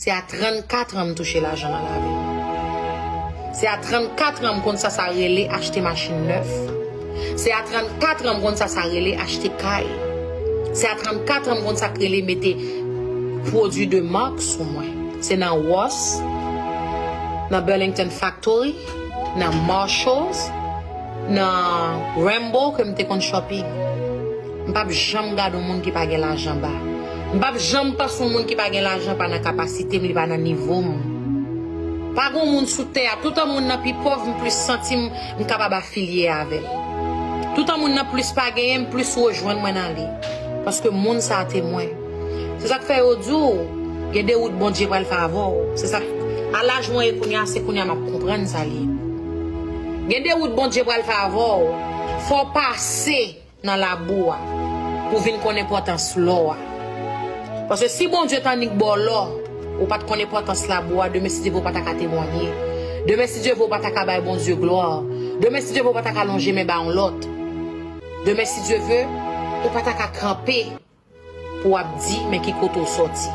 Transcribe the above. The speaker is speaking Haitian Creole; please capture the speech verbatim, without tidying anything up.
Se a trannkat an m touche lajan nan lavi m. Se a trannkat an m konn sa sa rele achte machin nèf. Se a trannkat an m konn sa sa rele achte kay. Se a trannkat an m konn sa k rele mete pwodui de mak sou mwen. Se nan Ross, nan Burlington Factory, nan Marshalls, nan Rainbow ke m te konn shopping. M p ap janm gade yon moun ki pa gen lajan ba. M p ap janm panse yon moun ki pa gen lajan pa nan kapasite m, li pa nan nivo m. Pa gen yon moun sou tè a, toutan moun nan pi pòv, m plis santi m, m kapab afilye avè l. Toutan moun nan plis pa genyen, m plis rejwenn mwen nan li. Paske moun sa a te mwen. Se sa k fè yo di w, gen de wout Bondye pral fè avè w. Se sa k, a laj mwen ye kounye a, se kounye a m ap konprann sa l ye. Gen de wout Bondye pral fè avè w. Fò w pase nan labou a pou vin konn enpòtans lò a. Paske si Bondye t annik ba w lò, ou pa t konn enpòtans labou a, demen si Dye vle ou pa ta ka temwanye. Demen si Dye vle ou pa ta ka bay Bondye glwa. Demen si Dye vle ou pa ta ka lonje men ba yon lòt. Demen si Dye vle, ou pa ta ka kanpe pou w ap di men ki kote w sòti.